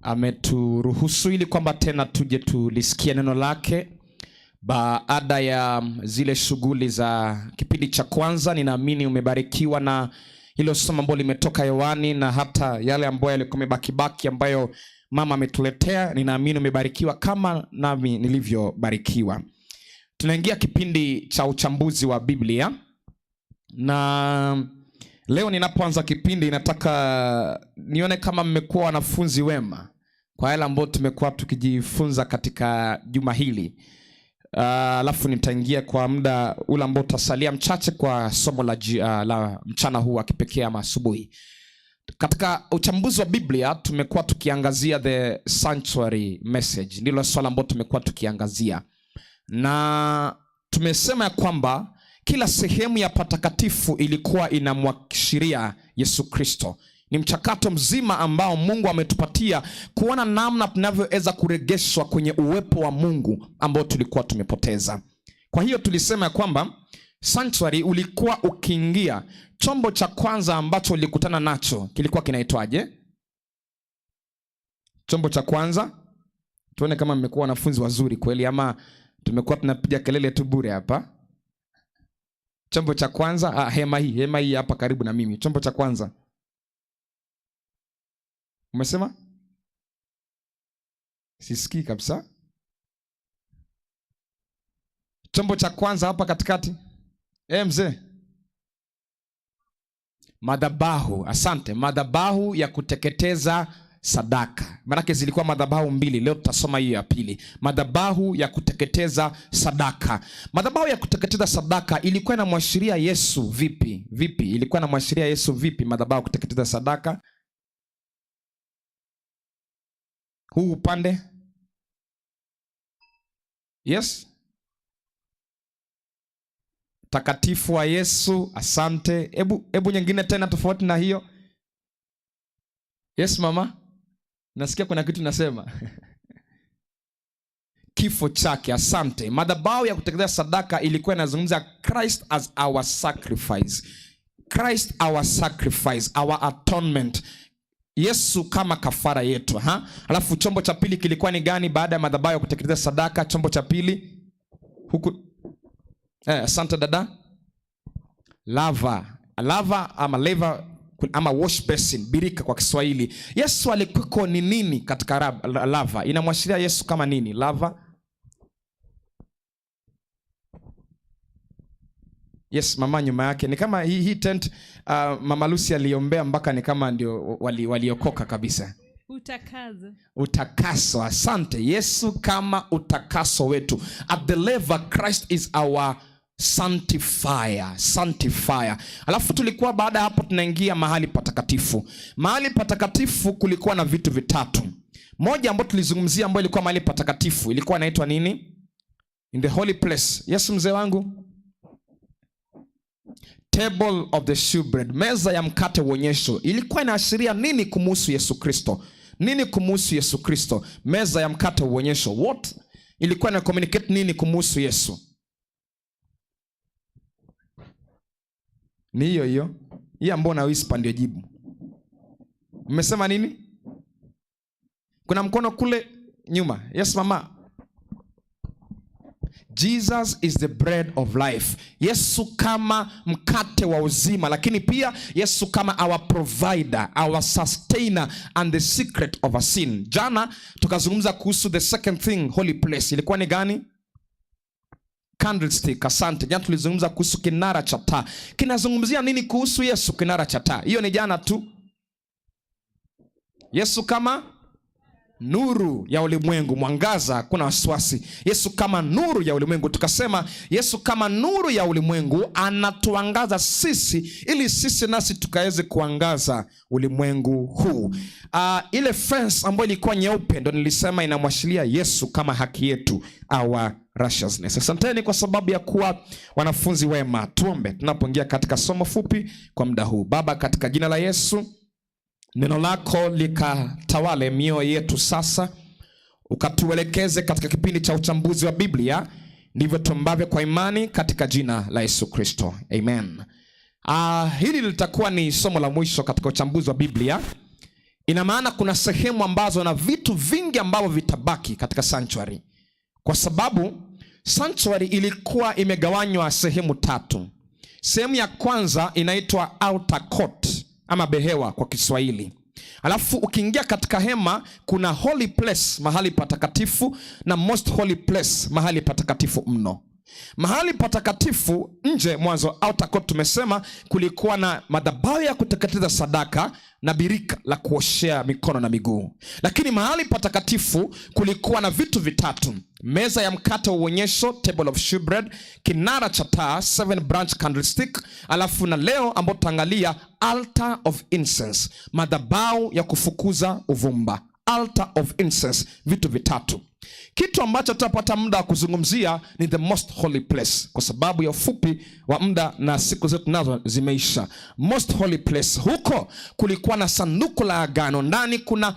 Ameturuhusu ili kwamba tena tuje tulisikie neno lake baada ya zile shughuli za kipindi cha kwanza. Ninaamini umebarikiwa na hilo somo ambalo limetoka hewani na hata yale ambayo yalikuwa yamebakibaki ambayo mama ametuletea. Ninaamini umebarikiwa kama nami nilivyobarikiwa. Tunaingia kipindi cha uchambuzi wa Biblia na leo ninapoanza kipindi nataka nione kama mmekuwa wanafunzi wema kwa yale ambayo tumekuwa tukijifunza katika juma hili. Alafu nitaingia kwa muda ule ambao utasalia mchache kwa somo la mchana huu wa kipekee ama asubuhi. Katika uchambuzi wa Biblia tumekuwa tukiangazia the sanctuary message, ndilo swala ambalo tumekuwa tukiangazia, na tumesema ya kwamba kila sehemu ya patakatifu ilikuwa inamwashiria Yesu Kristo. Ni mchakato mzima ambao Mungu ametupatia kuona namna tunavyoweza kuregeshwa kwenye uwepo wa Mungu ambao tulikuwa tumepoteza. Kwa hiyo tulisema ya kwamba sanctuary ulikuwa ukiingia, chombo cha kwanza ambacho ulikutana nacho kilikuwa kinaitwaje? Chombo cha kwanza, tuone kama mmekuwa wanafunzi wazuri kweli ama tumekuwa tunapiga kelele tu bure hapa. Chombo cha kwanza, hema hii hapa karibu na mimi. Chombo cha kwanza. Umesema? Sisikii kabisa. Chombo cha kwanza hapa katikati. Mzee. Madhabahu, asante. Madhabahu ya kuteketeza sadaka. Maanake zilikuwa madhabahu mbili, leo tutasoma hiyo ya pili. Madhabahu ya kuteketeza sadaka. Madhabahu ya kuteketeza sadaka ilikuwa inamwashiria Yesu vipi? Vipi? Ilikuwa inamwashiria Yesu vipi madhabahu ya kuteketeza sadaka? Huu upande? Yes? Takatifu wa Yesu, asante. Hebu nyingine tena tofauti na hiyo. Yes mama? Nasikia kuna kitu nasema. Kifo chake, asante. Madhabahu ya kuteketeza sadaka ilikuwa inazungumza Christ as our sacrifice. Christ our sacrifice, our atonement. Yesu kama kafara yetu, ha? Alafu chombo cha pili kilikuwa ni gani baada ya madhabahu ya kuteketeza sadaka? Chombo cha pili huku. Asante dada. Lava. Lava ama leva ama wash basin, birika kwa Kiswahili. Yesu alikuwa ni nini katika lava? Inamwashiria Yesu kama nini? Lava. Yes, mama nyuma yake. Ni kama hii tent, Mama Lucy aliombea mpaka ni kama ndio waliokoka kabisa. Utakaso. Utakaso, asante. Yesu kama utakaso wetu. At the level Christ is our sanctifier, sanctifier. Alafu tulikuwa baada ya hapo tunaingia mahali patakatifu. Mahali patakatifu kulikuwa na vitu vitatu. Moja ambayo tulizungumzia ambayo ilikuwa mahali patakatifu ilikuwa inaitwa nini? In the holy place. Yes mzee wangu. Table of the shewbread, meza ya mkate uonyesho. Ilikuwa inaashiria nini kumhusu Yesu Kristo? Nini kumhusu Yesu Kristo? Meza ya mkate uonyesho. What? Ilikuwa ina communicate nini kumhusu Yesu? Ni hiyo hiyo. Hii ambayo na whisper ndio jibu. Mmesema nini? Kuna mkono kule nyuma. Yes mama. Jesus is the bread of life. Yesu kama mkate wa uzima, lakini pia Yesu kama our provider, our sustainer and the secret of our sin. Jana tukazungumza kuhusu the second thing, holy place. Ilikuwa ni gani? Candlestick, asante. Jana tulizungumza kuhusu kinara cha taa. Kinazungumzia nini kuhusu Yesu kinara cha taa? Hiyo ni jana tu. Yesu kama nuru ya ulimwengu, mwangaza, kuna wasiwasi. Yesu kama nuru ya ulimwengu. Tukasema Yesu kama nuru ya ulimwengu anatuangaza sisi ili sisi nasi tukaweze kuangaza ulimwengu huu. Ile fence ambayo ilikuwa nyeupe ndo nilisema inamwashiria Yesu kama haki yetu, our righteousness. Asanteni kwa sababu ya kuwa wanafunzi wema. Tuombe tunapoingia katika somo fupi kwa muda huu. Baba, katika jina la Yesu, neno lako likatawale mioyo yetu sasa, ukatuelekeze katika kipindi cha uchambuzi wa Biblia, ndivyo tuombavyo kwa imani katika jina la Yesu Kristo, amen. Hili litakuwa ni somo la mwisho katika uchambuzi wa Biblia. Ina maana kuna sehemu ambazo na vitu vingi ambavyo vitabaki katika sanctuary, kwa sababu sanctuary ilikuwa imegawanywa sehemu tatu. Sehemu ya kwanza inaitwa outer court ama behewa kwa Kiswahili. Alafu ukiingia katika hema kuna holy place, mahali patakatifu, na most holy place, mahali patakatifu mno. Mahali patakatifu nje, mwanzo outer court, tumesema kulikuwa na madhabahu ya kuteketeza sadaka na birika la kuoshea mikono na miguu. Lakini mahali patakatifu kulikuwa na vitu vitatu: meza ya mkate wa uonyesho, table of shewbread, kinara cha taa, seven branch candlestick, alafu na leo ambao tutaangalia altar of incense, madhabahu ya kufukuza uvumba, altar of incense, vitu vitatu. Kitu ambacho tutapata muda wa kuzungumzia ni the most holy place, kwa sababu ya ufupi wa muda na siku zetu nazo zimeisha. Most holy place, huko kulikuwa na sanduku la agano, ndani kuna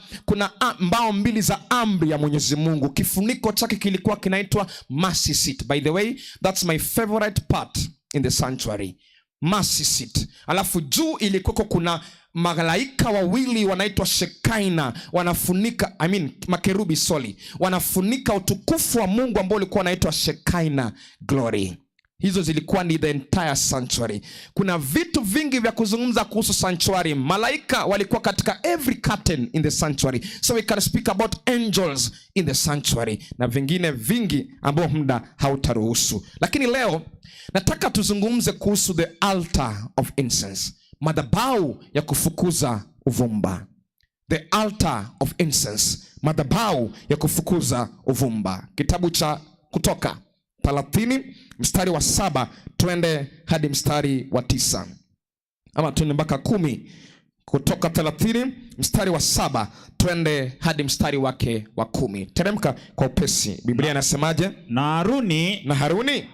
mbao mbili za amri ya Mwenyezi Mungu. Kifuniko chake kilikuwa kinaitwa mercy seat. By the way, that's my favorite part in the sanctuary, mercy seat. Alafu juu ilikuwako kuna malaika wawili wanaitwa Shekaina wanafunika, I mean, makerubi sorry, wanafunika utukufu wa Mungu ambao ulikuwa unaitwa Shekaina glory. Hizo zilikuwa ni the entire sanctuary. Kuna vitu vingi vya kuzungumza kuhusu sanctuary. Malaika walikuwa katika every curtain in the sanctuary, so we can speak about angels in the sanctuary na vingine vingi ambao muda hautaruhusu, lakini leo nataka tuzungumze kuhusu the altar of incense, madhabahu ya kufukuza uvumba. The altar of incense, madhabahu ya kufukuza uvumba. Kitabu cha Kutoka 30 mstari wa 7 twende hadi mstari wa 9 ama twende mpaka 10. Kutoka 30 mstari wa 7 twende hadi mstari wake wa 10. Teremka kwa upesi. Biblia inasemaje? Na Haruni Na Haruni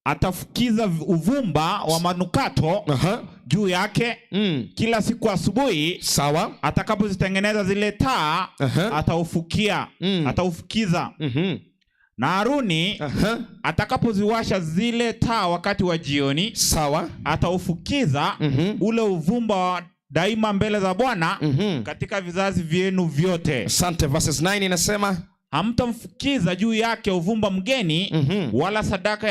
atafukiza uvumba wa manukato juu yake kila siku asubuhi atakapozitengeneza zile taa, ataufukia, ataufukiza. Na Haruni atakapoziwasha zile taa wakati wa jioni, ataufukiza ule uvumba wa daima mbele za Bwana katika vizazi vyenu vyote. Asante. Verses 9 inasema, Hamtamfukiza juu yake uvumba mgeni, wala sadaka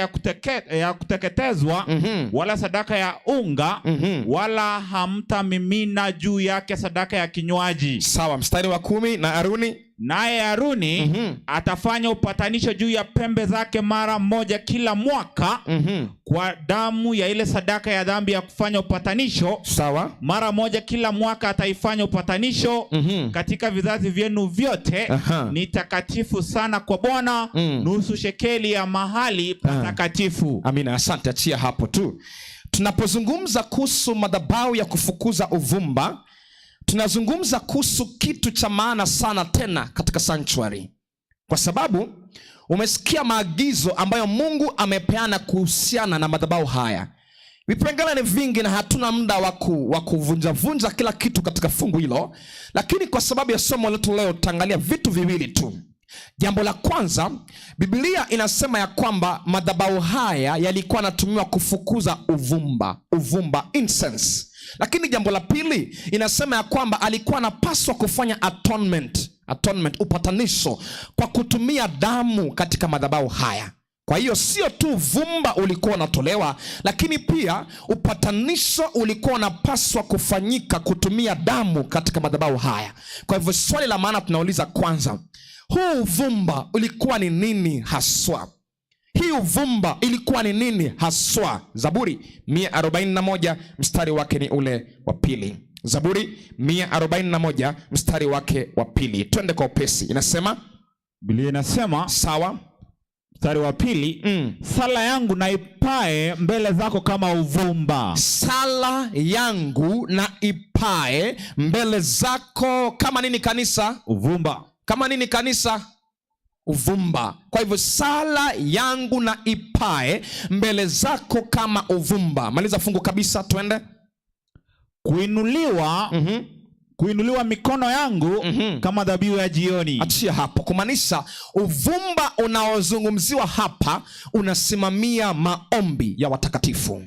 ya kuteketezwa, wala sadaka ya unga, wala hamtamimina juu yake sadaka ya kinywaji. Sawa. Mstari wa 10, na Haruni Naye Haruni atafanya upatanisho juu ya pembe zake mara moja kila mwaka kwa damu ya ile sadaka ya dhambi ya kufanya upatanisho. Mara moja kila mwaka ataifanya upatanisho katika vizazi vyenu vyote. Ni takatifu sana kwa Bwana, nusu shekeli ya mahali patakatifu. Amina, asante. Achia hapo tu. Tunapozungumza kuhusu madhabahu ya kufukuza uvumba, tunazungumza kuhusu kitu cha maana sana tena katika sanctuary, kwa sababu umesikia maagizo ambayo Mungu amepeana kuhusiana na madhabahu haya. Vipengele ni vingi na hatuna muda wa kuvunjavunja kila kitu katika fungu hilo, lakini kwa sababu ya somo letu leo tutaangalia vitu viwili tu. Jambo la kwanza, Biblia inasema ya kwamba madhabahu haya yalikuwa yanatumiwa kufukuza uvumba, uvumba, incense. Lakini jambo la pili inasema ya kwamba alikuwa anapaswa kufanya atonement, atonement, upatanisho kwa kutumia damu katika madhabahu haya. Kwa hiyo sio tu vumba ulikuwa unatolewa, lakini pia upatanisho ulikuwa unapaswa kufanyika kutumia damu katika madhabahu haya. Kwa hivyo swali la maana tunauliza kwanza, huu uvumba ulikuwa ni nini haswa? Hii uvumba ilikuwa ni nini haswa? Zaburi 141 mstari wake ni ule wa 2. Zaburi 141 mstari wake wa 2. Twende kwa upesi. Inasema, Biblia inasema, mstari wa 2, sala yangu na ipae mbele zako kama uvumba. Sala yangu na ipae mbele zako kama nini kanisa? Uvumba. Kama nini kanisa? Uvumba. Kwa hivyo sala yangu na ipae mbele zako kama uvumba. Maliza fungu kabisa, twende. Kuinuliwa mikono yangu kama dhabihu ya jioni. Achia hapo, kumaanisha uvumba unaozungumziwa hapa unasimamia maombi ya watakatifu.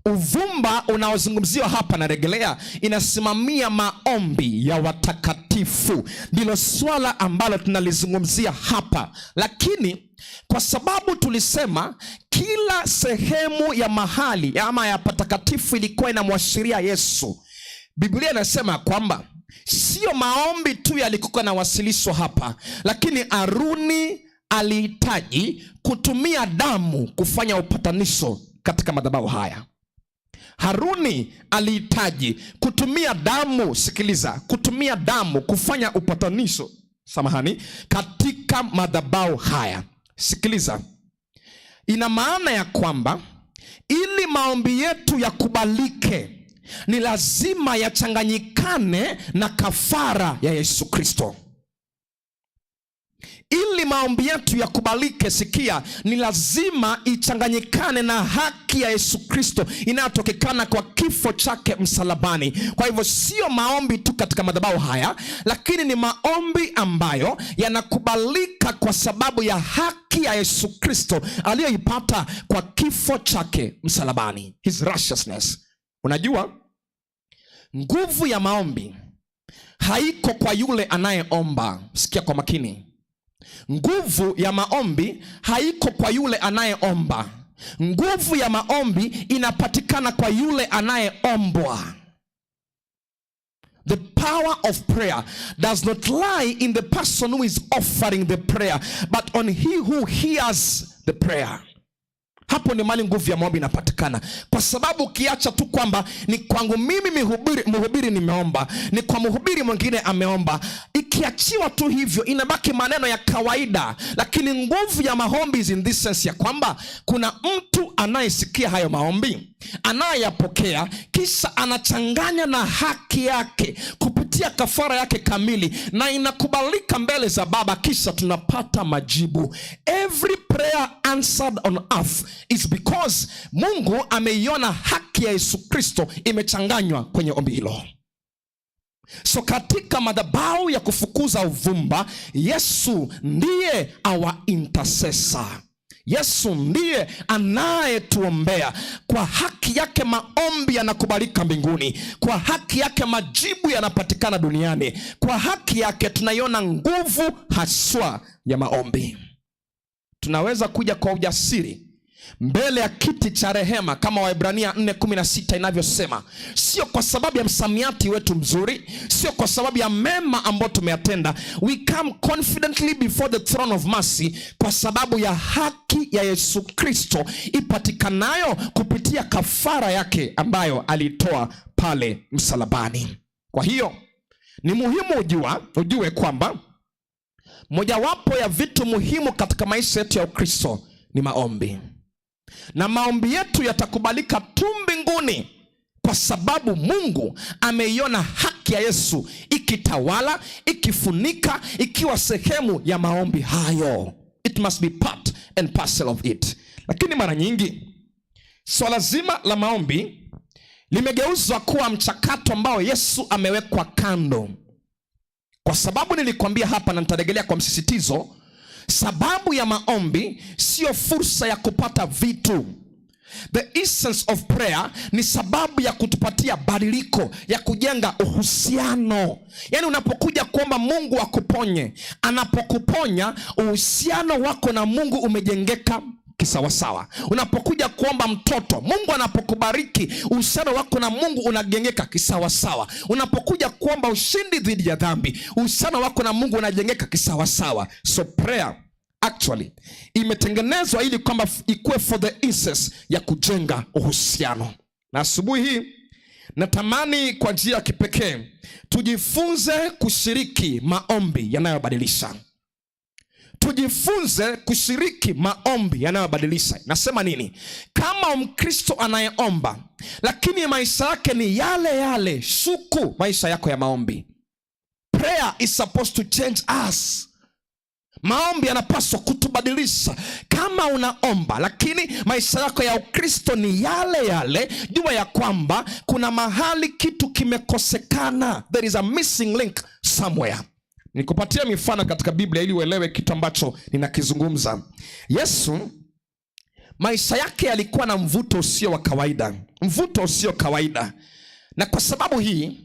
Uvumba unaozungumziwa hapa, narejelea, inasimamia maombi ya watakatifu. Ndilo swala ambalo tunalizungumzia hapa, lakini kwa sababu tulisema kila sehemu ya mahali ama ya patakatifu ilikuwa inamwashiria Yesu, Biblia inasema kwamba sio maombi tu yalikuwa yanawasilishwa hapa, lakini Aruni alihitaji kutumia damu kufanya upatanisho katika madhabahu haya. Haruni alihitaji kutumia damu, sikiliza, kutumia damu kufanya upatanisho, samahani, katika madhabahu haya. Sikiliza, ina maana ya kwamba ili maombi yetu yakubalike ni lazima yachanganyikane na kafara ya Yesu Kristo. Ili maombi yetu yakubalike, sikia, ni lazima ichanganyikane na haki ya Yesu Kristo inayotokekana kwa kifo chake msalabani. Kwa hivyo sio maombi tu katika madhabahu haya, lakini ni maombi ambayo yanakubalika kwa sababu ya haki ya Yesu Kristo aliyoipata kwa kifo chake msalabani, his righteousness. Unajua, nguvu ya maombi haiko kwa yule anayeomba. Sikia kwa makini. Nguvu ya maombi haiko kwa yule anayeomba. Nguvu ya maombi inapatikana kwa yule anayeombwa. The power of prayer does not lie in the person who is offering the prayer, but on he who hears the prayer. Hapo ni mahali nguvu ya maombi inapatikana, kwa sababu ukiacha tu kwamba ni kwangu mimi mhubiri nimeomba, ni kwa mhubiri mwingine ameomba, ikiachiwa tu hivyo inabaki maneno ya kawaida. Lakini nguvu ya maombi is in this sense ya kwamba kuna mtu anayesikia hayo maombi, anayeyapokea, kisha anachanganya na haki yake kupitia kafara yake kamili, na inakubalika mbele za Baba, kisha tunapata majibu. Every prayer answered on earth is because Mungu ameiona haki ya Yesu Kristo imechanganywa kwenye ombi hilo. So katika madhabahu ya kufukuza uvumba, Yesu ndiye our intercessor. Yesu ndiye anayetuombea. Kwa haki yake maombi yanakubalika mbinguni, kwa haki yake majibu yanapatikana duniani, kwa haki yake tunaiona nguvu haswa ya maombi. Tunaweza kuja kwa ujasiri mbele ya kiti cha rehema kama Waebrania 4:16 inavyosema, sio kwa sababu ya msamiati wetu mzuri, sio kwa sababu ya mema ambayo tumeyatenda. We come confidently before the throne of mercy kwa sababu ya haki ya Yesu Kristo ipatikanayo kupitia kafara yake ambayo alitoa pale msalabani. Kwa hiyo ni muhimu ujue kwamba mojawapo ya vitu muhimu katika maisha yetu ya Ukristo ni maombi, na maombi yetu yatakubalika tu mbinguni kwa sababu Mungu ameiona haki ya Yesu ikitawala, ikifunika, ikiwa sehemu ya maombi hayo. It must be part and parcel of it. Lakini mara nyingi swala zima la maombi limegeuzwa kuwa mchakato ambao Yesu amewekwa kando, kwa sababu nilikwambia hapa na nitarejelea kwa msisitizo, sababu ya maombi sio fursa ya kupata vitu. The essence of prayer ni sababu ya kutupatia badiliko, ya kujenga uhusiano. Yaani unapokuja kuomba Mungu akuponye, anapokuponya uhusiano wako na Mungu umejengeka kisawasawa. Unapokuja kuomba mtoto, Mungu anapokubariki uhusiano wako na Mungu unajengeka kisawasawa. Unapokuja kuomba ushindi dhidi ya dhambi, uhusiano wako na Mungu unajengeka kisawasawa. So prayer actually imetengenezwa ili kwamba ikuwe for the essence ya kujenga uhusiano. Na asubuhi hii natamani kwa njia ya kipekee tujifunze kushiriki maombi yanayobadilisha. Tujifunze kushiriki maombi yanayobadilisha. Nasema nini? Kama Mkristo anayeomba lakini maisha yake ni yale yale, shuku maisha yako ya maombi. Prayer is supposed to change us. Maombi yanapaswa kutubadilisha. Kama unaomba lakini maisha yako ya Ukristo ni yale yale, jua ya kwamba kuna mahali kitu kimekosekana. There is a missing link somewhere. Nikupatia mifano katika Biblia ili uelewe kitu ambacho ninakizungumza. Yesu Maisha yake yalikuwa na mvuto usio wa kawaida, mvuto usio kawaida. Na kwa sababu hii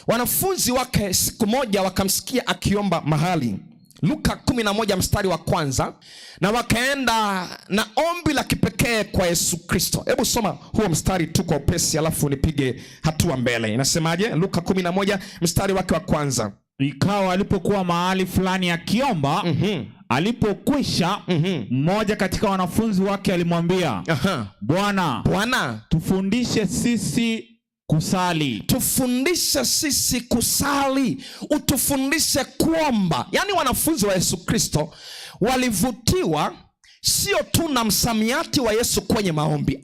wanafunzi wake siku moja wakamsikia akiomba mahali, Luka 11 mstari wa kwanza, na wakaenda na ombi la kipekee kwa Yesu Kristo. Hebu soma huo mstari tu kwa upesi, alafu nipige hatua mbele. Inasemaje? Luka 11 mstari wake wa kwanza. Ikawa alipokuwa mahali fulani akiomba, alipokwisha, mmoja katika wanafunzi wake alimwambia, Bwana, Bwana, tufundishe sisi kusali. Tufundishe sisi kusali, utufundishe kuomba. Yaani wanafunzi wa Yesu Kristo walivutiwa sio tu na msamiati wa Yesu kwenye maombi.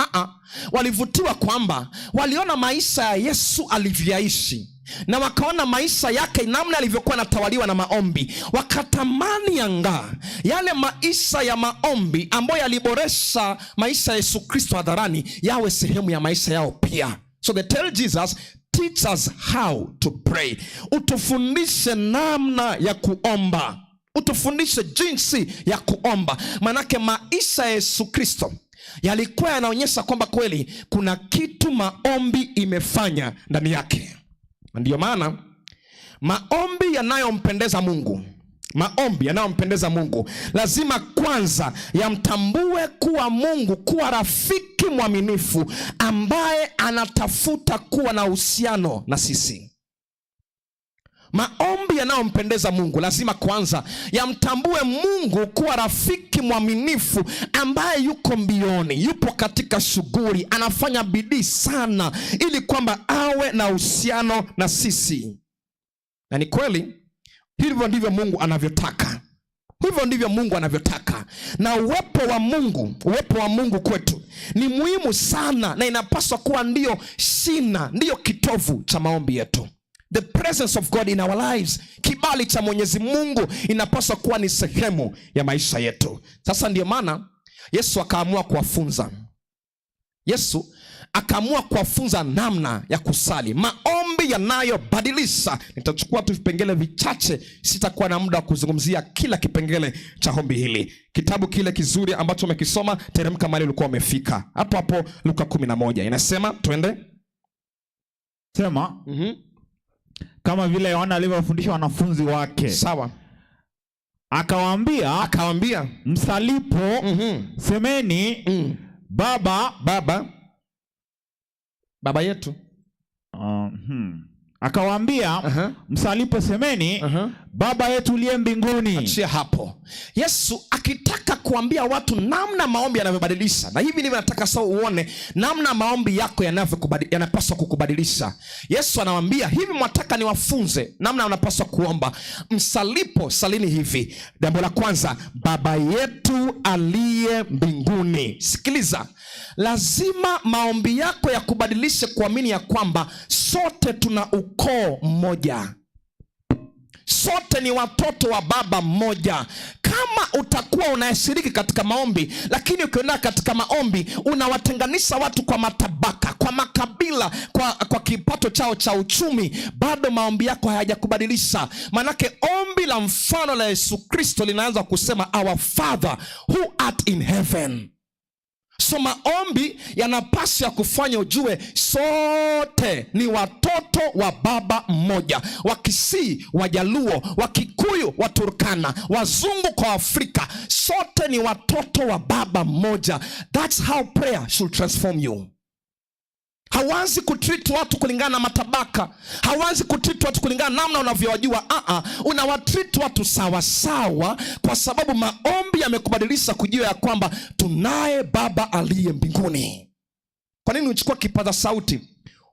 Walivutiwa kwamba waliona maisha ya Yesu alivyoishi, na wakaona maisha yake namna alivyokuwa anatawaliwa na maombi. Wakatamani angaa yale maisha ya maombi ambayo yaliboresha maisha ya Yesu Kristo hadharani yawe sehemu ya maisha yao pia. So they tell Jesus, teach us how to pray. Utufundishe namna ya kuomba, utufundishe jinsi ya kuomba. Manake maisha ya Yesu Kristo yalikuwa yanaonyesha kwamba kweli kuna kitu maombi imefanya ndani yake. Ndiyo maana maombi yanayompendeza Mungu, maombi yanayompendeza Mungu lazima kwanza yamtambue kuwa Mungu kuwa rafiki mwaminifu ambaye anatafuta kuwa na uhusiano na sisi. Maombi yanayompendeza Mungu lazima kwanza yamtambue Mungu kuwa rafiki mwaminifu ambaye yuko mbioni, yupo katika shughuli, anafanya bidii sana ili kwamba awe na uhusiano na sisi. Na ni kweli hivyo ndivyo Mungu anavyotaka. Hivyo ndivyo Mungu anavyotaka. Na uwepo wa Mungu kwetu ni muhimu sana, na inapaswa kuwa ndiyo shina, ndiyo kitovu cha maombi yetu. The presence of God in our lives, kibali cha Mwenyezi Mungu inapaswa kuwa ni sehemu ya maisha yetu. Sasa ndiyo maana Yesu akaamua kuwafunza. Yesu akaamua kuwafunza namna ya kusali, maombi yanayobadilisha. Nitachukua tu vipengele vichache, sitakuwa na muda wa kuzungumzia kila kipengele cha ombi hili. Kitabu kile kizuri ambacho umekisoma, teremka mahali ulikuwa umefika hapo hapo, Luka 11 inasema, twende. Sema, kama vile Yohana alivyowafundisha wanafunzi wake. Sawa. Akawaambia, Akawaambia, msalipo, semeni, Baba, Baba, Baba yetu. Akawaambia, msalipo semeni, Baba yetu uliye mbinguni. Achia hapo. Yesu akitaka kuambia watu namna maombi yanavyobadilisha, na hivi ndivyo nataka sasa uone namna maombi yako yanapaswa kukubadilisha. Yesu anawaambia hivi, mwataka niwafunze namna wanapaswa kuomba. Msalipo salini hivi. Jambo la kwanza, Baba yetu aliye mbinguni. Sikiliza, lazima maombi yako yakubadilishe kuamini ya kwamba sote tuna ukoo mmoja. Sote ni watoto wa baba mmoja. Kama utakuwa unashiriki katika maombi, lakini ukienda katika maombi unawatenganisha watu kwa matabaka, kwa makabila, kwa kipato chao cha uchumi, bado maombi yako hayajakubadilisha. Manake ombi la mfano la Yesu Kristo linaanza kusema our Father who art in heaven. So maombi yanapaswa kufanya ujue sote ni watoto wa baba mmoja. Wakisii, Wajaluo, Wakikuyu, Waturkana, Wazungu kwa Afrika, sote ni watoto wa baba mmoja. That's how prayer should transform you. Hawanzi kutreat watu kulingana na matabaka, hawanzi kutreat watu kulingana na namna unavyowajua. Unawatreat watu sawa sawa, kwa sababu maombi yamekubadilisha kujua ya kwamba tunaye baba aliye mbinguni. Kwa nini uchukue kipaza sauti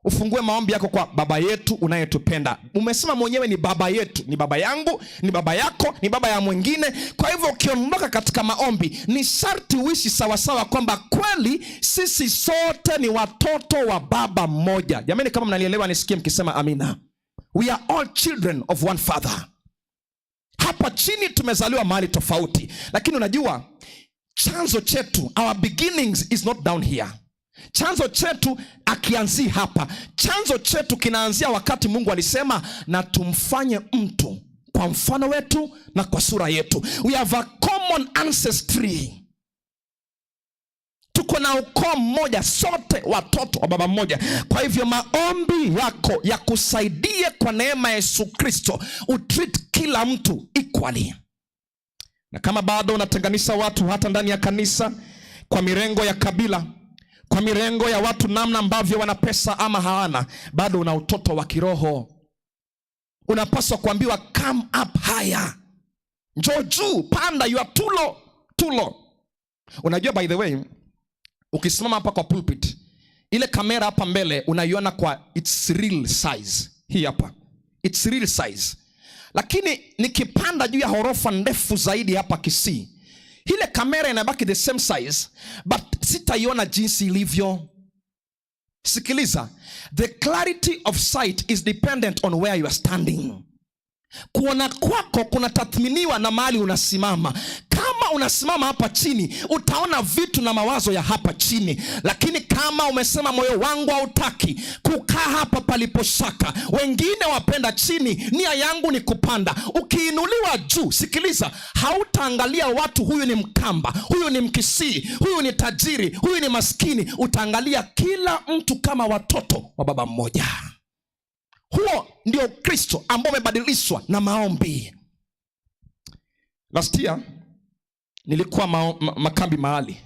ufungue maombi yako kwa baba yetu unayetupenda? Umesema mwenyewe ni baba yetu, ni baba yangu, ni baba yako, ni baba ya mwingine. Kwa hivyo ukiondoka katika maombi ni sharti uishi sawasawa kwamba kweli sisi sote ni watoto wa baba mmoja. Jamani, kama mnanielewa nisikie mkisema amina. We are all children of one father. Hapa chini tumezaliwa mahali tofauti, lakini unajua chanzo chetu, our beginnings is not down here. Chanzo chetu akianzii hapa. Chanzo chetu kinaanzia wakati Mungu alisema na tumfanye mtu kwa mfano wetu na kwa sura yetu. We have a common ancestry. Tuko Tuko na ukoo mmoja, sote watoto wa baba mmoja. Kwa hivyo maombi yako yakusaidie kwa neema ya Yesu Kristo utreat kila mtu equally. Na kama bado unatenganisha watu hata ndani ya kanisa kwa mirengo ya kabila, kwa mirengo ya watu namna ambavyo wana pesa ama hawana, bado una utoto wa kiroho. Unapaswa kuambiwa come up higher, njoo juu, panda, you are too low, too low. Unajua, by the way, ukisimama hapa kwa pulpit, ile kamera hapa mbele unaiona kwa its real size, hii hapa, its real size. Lakini nikipanda juu ya ghorofa ndefu zaidi hapa Kisii, ile kamera inabaki the same size, but sitaiona jinsi ilivyo. Sikiliza, the clarity of sight is dependent on where you are standing. Kuona kwako kunatathminiwa na mahali unasimama. Kama unasimama hapa chini, utaona vitu na mawazo ya hapa chini, lakini kama umesema moyo wangu hautaki kukaa hapa palipo shaka, wengine wapenda chini, nia yangu ni kupanda. Ukiinuliwa juu, sikiliza, hautaangalia watu, huyu ni Mkamba, huyu ni Mkisii, huyu ni tajiri, huyu ni maskini. Utaangalia kila mtu kama watoto wa baba mmoja. Huo ndio Kristo ambao umebadilishwa na maombi. Last year nilikuwa makambi mahali.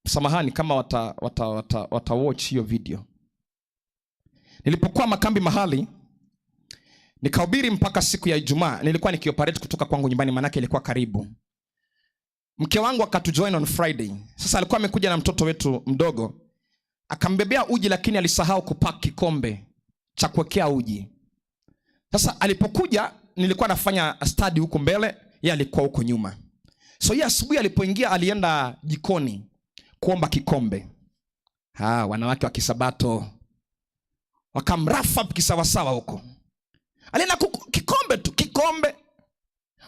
Samahani kama wata watch hiyo video. Nilipokuwa makambi mahali nikahubiri mpaka siku ya Ijumaa. Nilikuwa nikioperate kutoka kwangu nyumbani, manake ilikuwa karibu. Mke wangu akatujoin on Friday. Sasa alikuwa amekuja na mtoto wetu mdogo, akambebea uji, lakini alisahau kupack kikombe cha kuwekea uji. Sasa alipokuja, nilikuwa nafanya study huku mbele, yeye alikuwa huko nyuma. So yeye asubuhi alipoingia, alienda jikoni kuomba kikombe. Ha, wanawake wa Kisabato wakamrafa kisawasawa huko. Alienda kikombe tu, kikombe.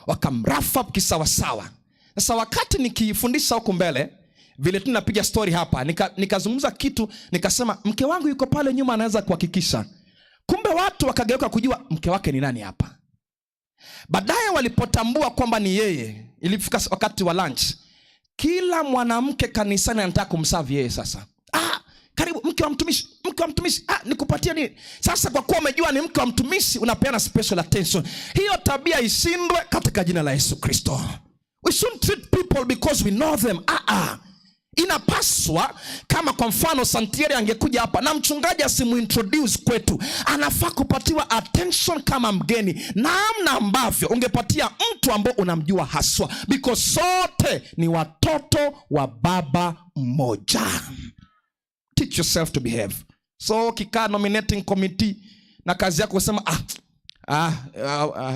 Wakamrafa kisawasawa. Sasa wakati nikifundisha huku mbele, vile tu napiga story hapa, nikazungumza kitu, nikasema mke wangu yuko pale nyuma anaweza kuhakikisha. Kumbe watu wakageuka kujua mke wake ni nani hapa. Baadaye walipotambua kwamba ni yeye, ilifika wakati wa lunch, kila mwanamke kanisani anataka kumserve yeye sasa. Ah, karibu mke wa mtumishi, mke wa mtumishi. Ah, nikupatie nini? Sasa kwa kuwa umejua ni mke wa mtumishi, unapeana special attention. Hiyo tabia ishindwe katika jina la Yesu Kristo. We shouldn't treat people because we know them. Ah, ah. Inapaswa kama kwa mfano Santieri angekuja hapa na mchungaji asimuintroduce kwetu, anafaa kupatiwa attention kama mgeni, namna ambavyo ungepatia mtu ambao unamjua haswa, because sote ni watoto wa baba mmoja. Teach yourself to behave. So ukikaa nominating committee na kazi yako kusema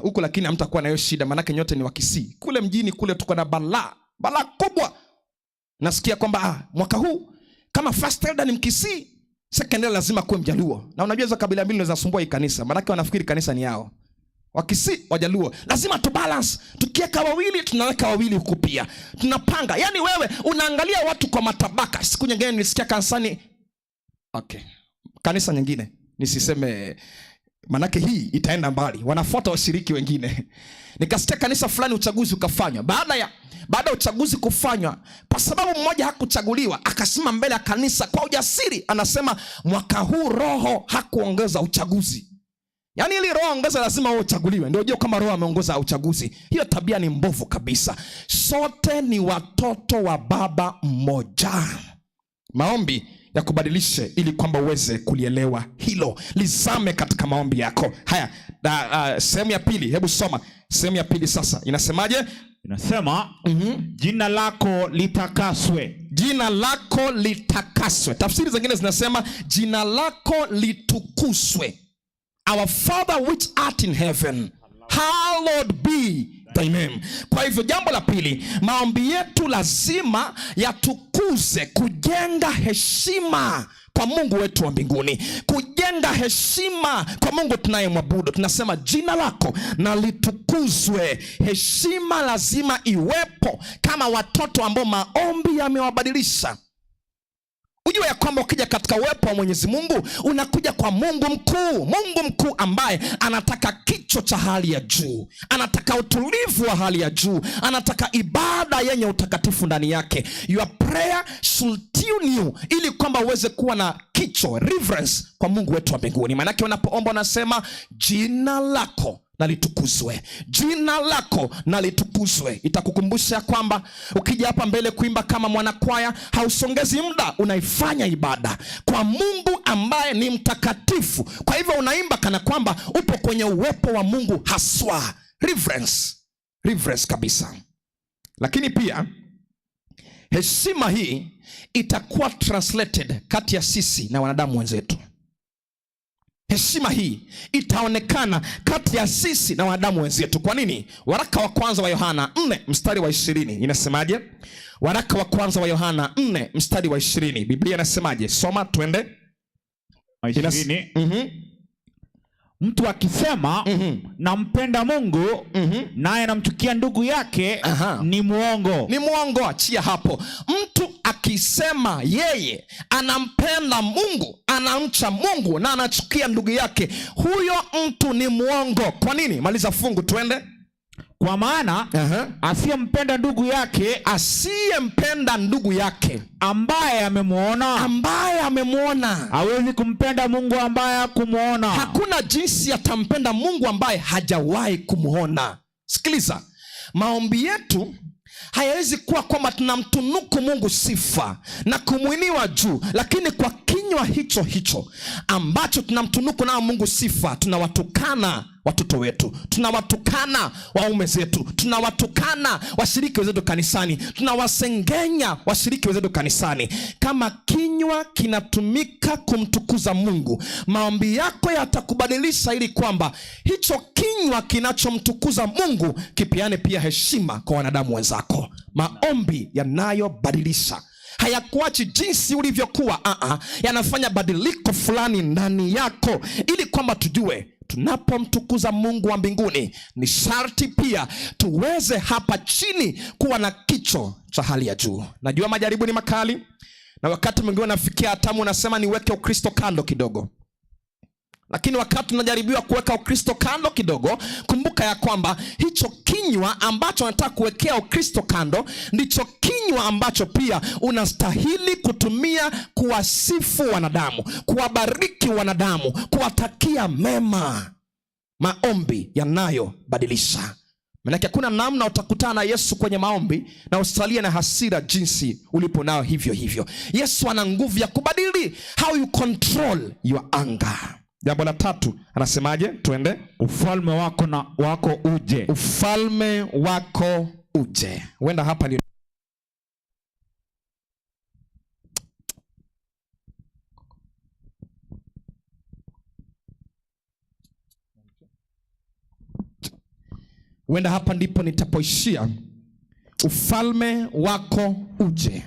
huku, lakini hamtakuwa na hiyo shida, maanake nyote ni Wakisii. Kule mjini kule tuko na balaa, balaa kubwa. Nasikia kwamba mwaka huu kama first elder ni Mkisii, second elder lazima kuwe Mjaluo. Na unajua hizo kabila mbili zinasumbua hii kanisa, maanake wanafikiri kanisa ni yao. Wakisii, Wajaluo, lazima tu balance. Tukiweka wawili tunaweka wawili huku pia. Tunapanga. Yaani wewe unaangalia watu kwa matabaka. Siku nyingine nilisikia kanisani, okay, kanisa nyingine nisiseme manake hii itaenda mbali, wanafuata washiriki wengine. Nikasikia kanisa fulani uchaguzi ukafanywa. Baada ya uchaguzi kufanywa, kwa sababu mmoja hakuchaguliwa, akasimama mbele ya kanisa kwa ujasiri, anasema mwaka huu Roho hakuongeza uchaguzi. Yaani ili Roho aongeze lazima wewe uchaguliwe, ndio ujue kama Roho ameongoza uchaguzi. Hiyo tabia ni mbovu kabisa. Sote ni watoto wa baba mmoja. Maombi ya kubadilishe ili kwamba uweze kulielewa hilo, lizame katika maombi yako. Haya, sehemu ya pili, hebu soma sehemu ya pili sasa. Inasemaje? Inasema, jina lako litakaswe. Jina lako litakaswe. Tafsiri zingine zinasema jina lako litukuzwe. Our Father which art in heaven, hallowed be thy name. Kwa hivyo jambo la pili, maombi yetu lazima yatukuze, kujenga heshima kwa Mungu wetu wa mbinguni, kujenga heshima kwa Mungu tunayemwabudu. Tunasema jina lako na litukuzwe. Heshima lazima iwepo kama watoto ambao maombi yamewabadilisha. Ujue ya kwamba ukija katika uwepo wa Mwenyezi Mungu unakuja kwa Mungu mkuu, Mungu mkuu ambaye anataka kicho cha hali ya juu, anataka utulivu wa hali ya juu, anataka ibada yenye utakatifu ndani yake. Your prayer should tune you ili kwamba uweze kuwa na kicho, reverence kwa Mungu wetu wa mbinguni. Maanake unapoomba unasema jina lako na litukuzwe, jina lako na litukuzwe. Itakukumbusha kwamba ukija hapa mbele kuimba kama mwanakwaya hausongezi muda, unaifanya ibada kwa Mungu ambaye ni mtakatifu. Kwa hivyo unaimba kana kwamba upo kwenye uwepo wa Mungu haswa. Reverence, reverence kabisa. Lakini pia heshima hii itakuwa translated kati ya sisi na wanadamu wenzetu. Heshima hii itaonekana kati ya sisi na wanadamu wenzetu. Kwa nini? Waraka wa kwanza wa Yohana 4 mstari wa 20 inasemaje? Waraka wa kwanza wa Yohana 4 mstari wa 20, Biblia inasemaje? Soma twende. 20. Mtu akisema nampenda Mungu naye anamchukia ndugu yake ni muongo. Ni muongo, achia hapo. Mtu akisema yeye anampenda Mungu, anamcha Mungu na anachukia ndugu yake, huyo mtu ni muongo. Kwa nini? Maliza fungu twende. Kwa maana asiyempenda ndugu yake, asiyempenda ndugu yake ambaye amemuona, ambaye amemuona, hawezi kumpenda Mungu ambaye hakumuona. Hakuna jinsi atampenda Mungu ambaye hajawahi kumuona. Sikiliza, maombi yetu hayawezi kuwa kwamba tunamtunuku Mungu sifa na kumuinua juu, lakini kwa kinywa hicho hicho ambacho tunamtunuku nao Mungu sifa, tunawatukana watoto wetu, tunawatukana waume zetu, tunawatukana washiriki wenzetu kanisani, tunawasengenya washiriki wenzetu kanisani. Kama kinywa kinatumika kumtukuza Mungu, maombi yako yatakubadilisha ili kwamba hicho kinywa kinachomtukuza Mungu kipeane pia heshima kwa wanadamu wenzako. Maombi yanayobadilisha hayakuachi jinsi ulivyokuwa, yanafanya badiliko fulani ndani yako, ili kwamba tujue tunapomtukuza Mungu wa mbinguni ni sharti pia tuweze hapa chini kuwa na kicho cha hali ya juu. Najua majaribu ni makali, na wakati mwingine unafikia hatamu unasema niweke Ukristo kando kidogo. Lakini wakati unajaribiwa kuweka Ukristo kando kidogo, kumbuka ya kwamba hicho kinywa ambacho unataka kuwekea Ukristo kando ndicho kinywa ambacho pia unastahili kutumia kuwasifu wanadamu, kuwabariki wanadamu, kuwatakia mema. Maombi yanayobadilisha. Maanake hakuna namna utakutana na Yesu kwenye maombi na usalie na hasira jinsi ulipo nayo hivyo hivyo. Yesu ana nguvu ya kubadili how you control your anger. Jambo la tatu anasemaje? Twende. Ufalme wako na wako uje. Ufalme wako uje. Huenda hapa ndio huenda hapa ndipo nitapoishia. Ufalme wako uje.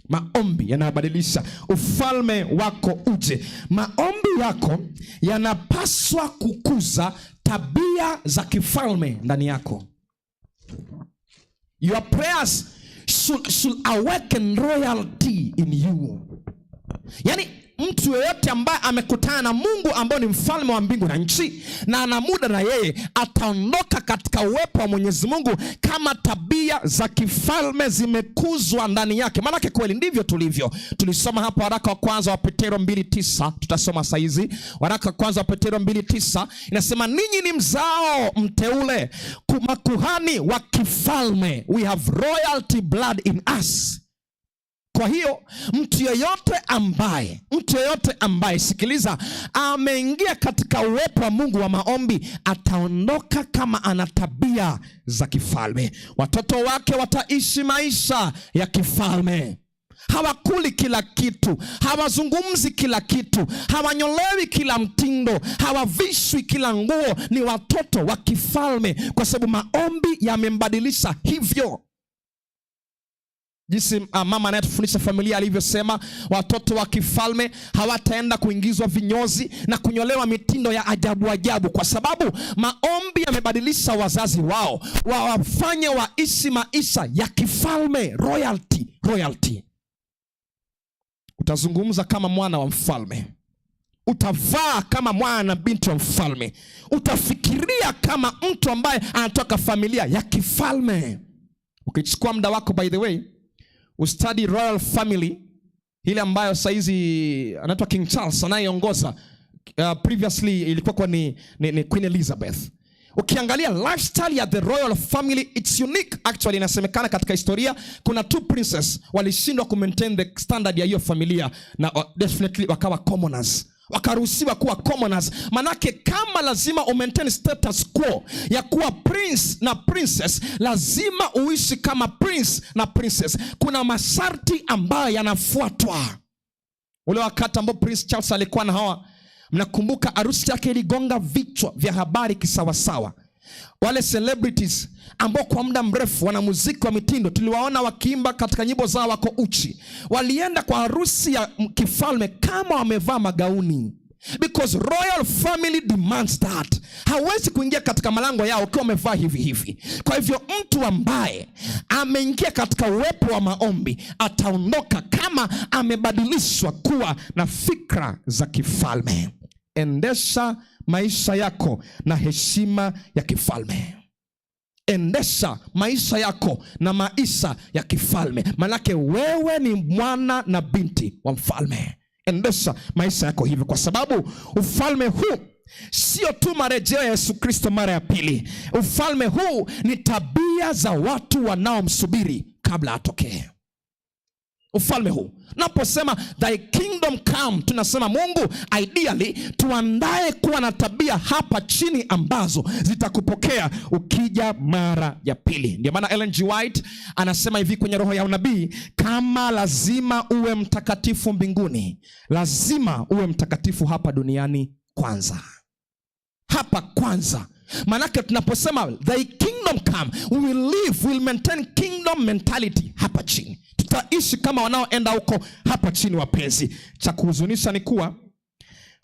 Maombi yanabadilisha. Ufalme wako uje. Maombi yako yanapaswa kukuza tabia za kifalme ndani yako. Your prayers should awaken royalty in you. Yaani mtu yeyote ambaye amekutana na Mungu ambaye ni mfalme wa mbingu na nchi na ana muda na yeye, ataondoka katika uwepo wa Mwenyezi Mungu kama tabia za kifalme zimekuzwa ndani yake. Maanake kweli ndivyo tulivyo. Tulisoma hapo waraka wa kwanza wa Petero 2:9, tutasoma saizi. Waraka wa kwanza wa Petero 2:9 inasema ninyi ni mzao mteule, makuhani wa kifalme. We have royalty blood in us. Kwa hiyo mtu yeyote ambaye, sikiliza, ameingia katika uwepo wa Mungu wa maombi, ataondoka kama ana tabia za kifalme. Watoto wake wataishi maisha ya kifalme. Hawakuli kila kitu, hawazungumzi kila kitu, hawanyolewi kila mtindo, hawavishwi kila nguo. Ni watoto wa kifalme kwa sababu maombi yamembadilisha hivyo. Jinsi mama anayetufundisha familia alivyosema, watoto wa kifalme hawataenda kuingizwa vinyozi na kunyolewa mitindo ya ajabu ajabu, kwa sababu maombi yamebadilisha wazazi wao, wawafanye waishi maisha ya kifalme. Royalty, royalty. Utazungumza kama mwana wa mfalme, utavaa kama mwana na binti wa mfalme, utafikiria kama mtu ambaye anatoka familia ya kifalme. Ukichukua muda wako, by the way, ustudy royal family ile ambayo saizi anaitwa King Charles anayeongoza, previously ilikuwa kwa ni Queen Elizabeth. Ukiangalia lifestyle ya the royal family, it's unique actually. Inasemekana katika historia kuna two princess walishindwa kumaintain the standard ya hiyo familia na definitely wakawa commoners, wakaruhusiwa kuwa commoners. Manake kama lazima umaintain status quo ya kuwa prince na princess, lazima uishi kama prince na princess. Kuna masharti ambayo yanafuatwa. Ule wakati ambao Prince Charles alikuwa na hawa, mnakumbuka harusi yake iligonga vichwa vya habari kisawasawa. Wale celebrities ambao kwa muda mrefu wanamuziki wa mitindo tuliwaona wakiimba katika nyimbo zao wako uchi, walienda kwa harusi ya kifalme kama wamevaa magauni, because royal family demands that. Hawezi kuingia katika malango yao ukiwa umevaa hivi hivi. Kwa hivyo mtu ambaye ameingia katika uwepo wa maombi ataondoka kama amebadilishwa kuwa na fikra za kifalme. Endesha maisha yako na heshima ya kifalme. Endesha maisha yako na maisha ya kifalme, manake wewe ni mwana na binti wa mfalme. Endesha maisha yako hivyo, kwa sababu ufalme huu sio tu marejeo ya Yesu Kristo mara ya pili. Ufalme huu ni tabia za watu wanaomsubiri kabla atokee. Ufalme huu, naposema thy kingdom come, tunasema Mungu ideally tuandae kuwa na tabia hapa chini ambazo zitakupokea ukija mara ya pili. Ndio maana Ellen G. White anasema hivi kwenye Roho ya Unabii, kama lazima uwe mtakatifu mbinguni, lazima uwe mtakatifu hapa duniani kwanza. Hapa kwanza. Manake tunaposema thy kingdom come, we will live, we will maintain kingdom mentality hapa chini. Tutaishi kama wanaoenda huko hapa chini, wapenzi. Cha kuhuzunisha ni kuwa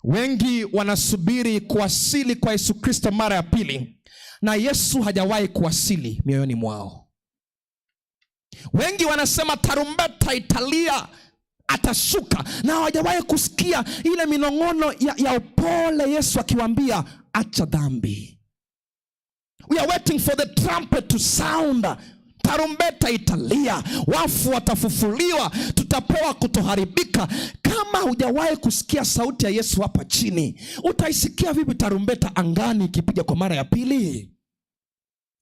wengi wanasubiri kuwasili kwa Yesu Kristo mara ya pili, na Yesu hajawahi kuwasili mioyoni mwao. Wengi wanasema tarumbeta italia, atashuka, na hawajawahi kusikia ile minong'ono ya upole Yesu akiwaambia acha dhambi. We are waiting for the trumpet to sound. Tarumbeta italia, wafu watafufuliwa, tutapewa kutoharibika. Kama hujawahi kusikia sauti ya Yesu hapa chini, utaisikia vipi tarumbeta angani ikipiga kwa mara ya pili?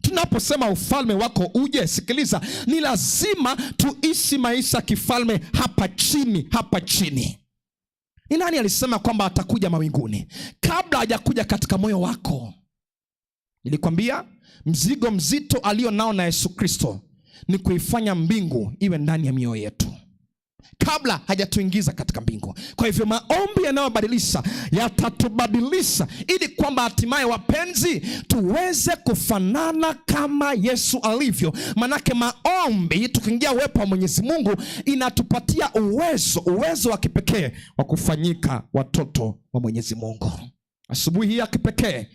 Tunaposema ufalme wako uje, sikiliza, ni lazima tuishi maisha kifalme hapa chini, hapa chini. Ni nani alisema kwamba atakuja mawinguni kabla hajakuja katika moyo wako? Nilikwambia mzigo mzito alio nao na Yesu Kristo ni kuifanya mbingu iwe ndani ya mioyo yetu kabla hajatuingiza katika mbingu. Kwa hivyo maombi yanayobadilisha yatatubadilisha ili kwamba hatimaye, wapenzi, tuweze kufanana kama Yesu alivyo. Manake maombi, tukiingia uwepo wa Mwenyezi Mungu, inatupatia uwezo wa kipekee wa kufanyika watoto wa Mwenyezi Mungu. Asubuhi hii ya kipekee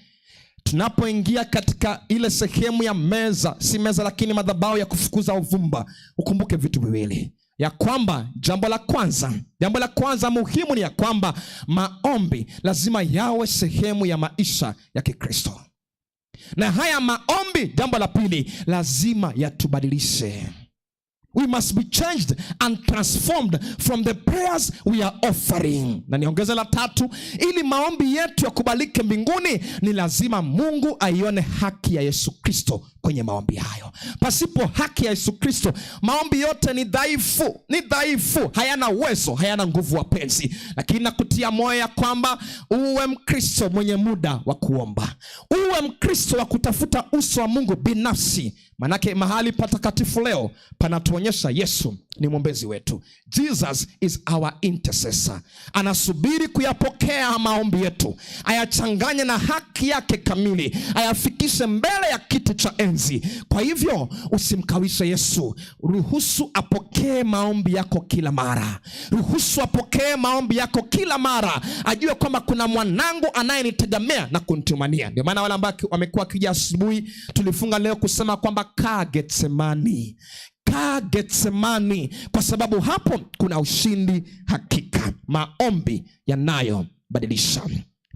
tunapoingia katika ile sehemu ya meza, si meza lakini madhabahu ya kufukuza uvumba, ukumbuke vitu viwili. Ya kwamba jambo la kwanza muhimu ni ya kwamba maombi lazima yawe sehemu ya maisha ya Kikristo. Na haya maombi, jambo la pili, lazima yatubadilishe. We must be changed and transformed from the prayers we are offering. Na niongeze la tatu, ili maombi yetu yakubalike mbinguni, ni lazima Mungu aione haki ya Yesu Kristo kwenye maombi hayo. Pasipo haki ya Yesu Kristo, maombi yote ni dhaifu, ni dhaifu, hayana uwezo, hayana nguvu, wapenzi. Lakini nakutia moyo ya kwamba uwe Mkristo mwenye muda wa kuomba, uwe Mkristo wa kutafuta uso wa Mungu binafsi. Manake mahali patakatifu leo panatuonyesha Yesu ni mwombezi wetu. Jesus is our intercessor. Anasubiri kuyapokea maombi yetu, ayachanganye na haki yake kamili, ayafikishe mbele ya kiti cha enzi. Kwa hivyo usimkawishe Yesu, ruhusu apokee maombi yako kila mara. Ruhusu apokee maombi yako kila mara, ajue kwamba kuna mwanangu anayenitegemea na kunitumania. Ndio maana wale ambao wamekuwa wakija asubuhi, tulifunga leo kusema kwamba kaa Getsemani. Kaa Getsemani, kwa sababu hapo kuna ushindi hakika. Maombi yanayobadilisha.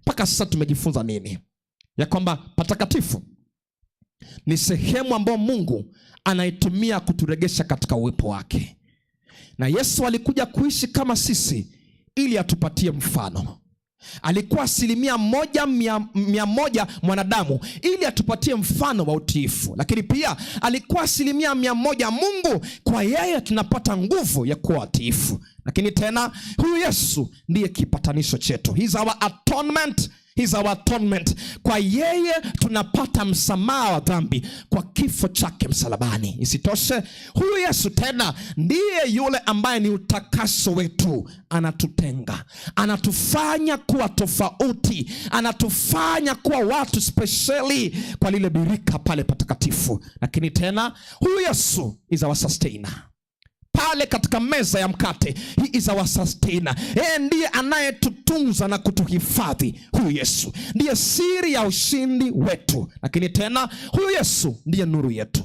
Mpaka sasa tumejifunza nini? Ya kwamba patakatifu ni sehemu ambayo Mungu anaitumia kuturegesha katika uwepo wake, na Yesu alikuja kuishi kama sisi ili atupatie mfano. Alikuwa 100% mwanadamu ili atupatie mfano wa utiifu, lakini pia alikuwa 100% Mungu. Kwa yeye tunapata nguvu ya kuwa watiifu. Lakini tena huyu Yesu ndiye kipatanisho chetu. He's our atonement. He's our atonement. Kwa yeye tunapata msamaha wa dhambi kwa kifo chake msalabani. Isitoshe, huyu Yesu tena ndiye yule ambaye ni utakaso wetu. Anatutenga, anatufanya kuwa tofauti, anatufanya kuwa watu spesheli kwa lile birika pale patakatifu. Lakini tena huyu Yesu is our sustainer. Pale katika meza ya mkate, he is our sustainer. Yeye ndiye anayetutunza na kutuhifadhi. Huyu Yesu ndiye siri ya ushindi wetu. Lakini tena huyu Yesu ndiye nuru yetu.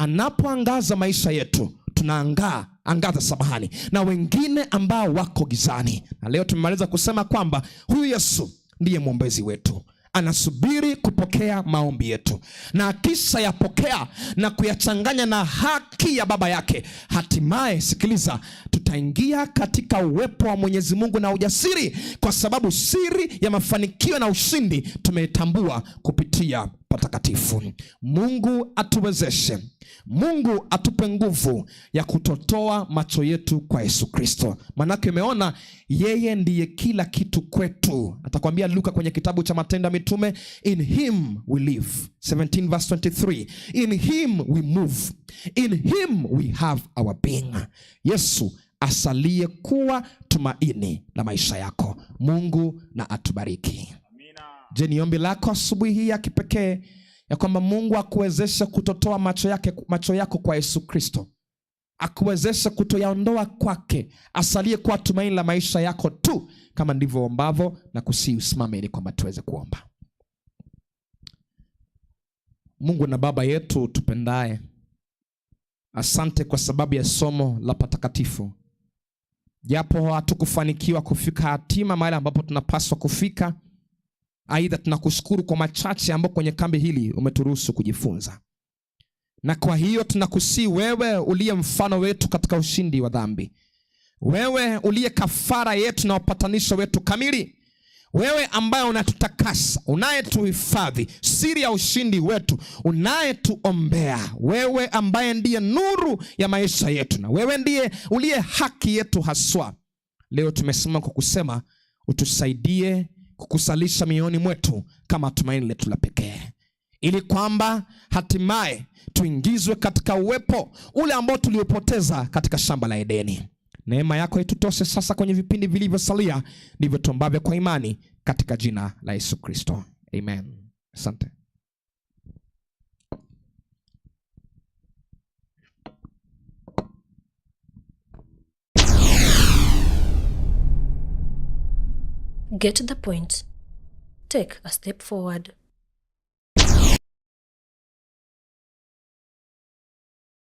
Anapoangaza maisha yetu, tunaangaa angaza, samahani, na wengine ambao wako gizani. Na leo tumemaliza kusema kwamba huyu Yesu ndiye mwombezi wetu. Anasubiri kupokea maombi yetu, na akisha yapokea na kuyachanganya na haki ya baba yake, hatimaye, sikiliza, tutaingia katika uwepo wa Mwenyezi Mungu na ujasiri, kwa sababu siri ya mafanikio na ushindi tumeitambua kupitia patakatifu. Mungu atuwezeshe, Mungu atupe nguvu ya kutotoa macho yetu kwa Yesu Kristo. Manake umeona yeye ndiye kila kitu kwetu. Atakwambia Luka kwenye kitabu cha Matendo ya Mitume, in him we live, 17 verse 23, in him we move, in him we have our being. Yesu asalie kuwa tumaini la maisha yako. Mungu na atubariki. Je, ni ombi lako asubuhi hii ya kipekee ya kwamba Mungu akuwezeshe kutotoa macho yako kwa Yesu Kristo, akuwezeshe kutoyaondoa kwake, asalie kuwa tumaini la maisha yako tu, kama ndivyo ombavyo, na kusihi usimame ili kwamba tuweze kuomba. Mungu na Baba yetu tupendaye, asante kwa sababu ya somo la patakatifu. Japo hatukufanikiwa kufika hatima mahali ambapo tunapaswa kufika, aidha tunakushukuru kwa machache ambayo kwenye kambi hili umeturuhusu kujifunza. Na kwa hiyo tunakusihi wewe uliye mfano wetu katika ushindi wa dhambi, wewe uliye kafara yetu na upatanisho wetu kamili, wewe ambaye unatutakasa, unayetuhifadhi, siri ya ushindi wetu, unayetuombea, wewe ambaye ndiye nuru ya maisha yetu, na wewe ndiye uliye haki yetu haswa. Leo tumesimama kwa kusema utusaidie kukusalisha mioyoni mwetu kama tumaini letu la pekee, ili kwamba hatimaye tuingizwe katika uwepo ule ambao tuliopoteza katika shamba la Edeni. Neema yako itutoshe sasa kwenye vipindi vilivyosalia, ndivyo tuombavyo kwa imani katika jina la Yesu Kristo. Amen. Asante. Get the point. Take a step forward.